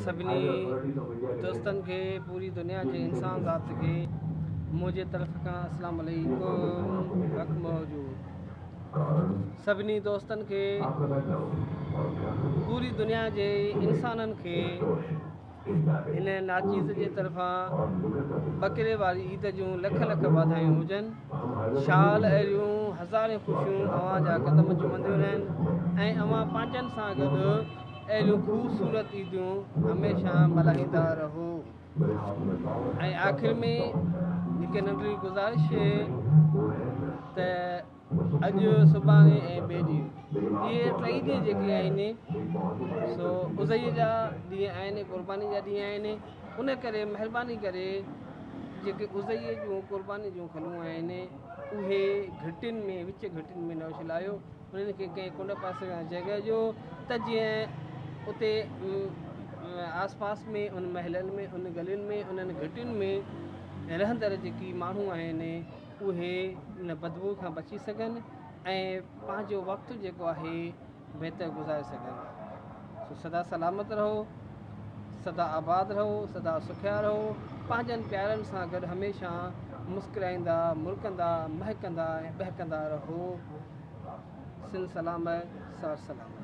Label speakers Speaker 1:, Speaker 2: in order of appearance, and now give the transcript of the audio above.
Speaker 1: سڀني دوستن کي پوري دنيا جي انسان ذات کي منهنجي طرف کان اسلام عليڪم حق موجود سڀني دوستن کي پوري دنيا جي انسانن کي هن ناچيز جي طرفان ٻڪري واري عيد جون لک لک واڌايون هجن. شال اهڙيون هزارين خوشيون اوهان جا قدم چمنديون رهن ۽ اوهان پنهنجن سان گڏ اهڙيون خوبصورت عيدون هميشه ملهائيندا رهو. ۽ آخر ۾ هڪ ننڍڙي گذارش ته اڄ، سڀاڻي ۽ ٻئي ڏينهن اهي ٽئي ڏينهن جيڪي آهن سو اضحيء جا ڏينهن آهن، قرباني جا ڏينهن آهن، ان ڪري مهرباني ڪري جيڪي اضحيء جون قرباني جون کلون آهن اهي گهٽين ۾ وچ گهٽين ۾ نه اڇلايو، انهن کي ڪنهن ڪنڊ پاسي کان جڳهه ڏيو ته جيئن اتي آس پاس ۾ ان محلن ۾ ان گلين ۾ انهن گهٽين ۾ رهندڙ جيڪي ماڻهو آهن اهي ان بدبوء کان بچي سگهن ۽ پنهنجو وقت جيڪو آهي بهتر گذاري سگهن. سو سدا سلامت رهو، سدا آباد رهو، سدا سکيا رهو، پنهنجن پيارن سان گڏ هميشه مسڪرائيندا، مرڪندا، مهڪندا ۽ ٻهڪندا رهو. سنڌ سلامت، سار سلامت.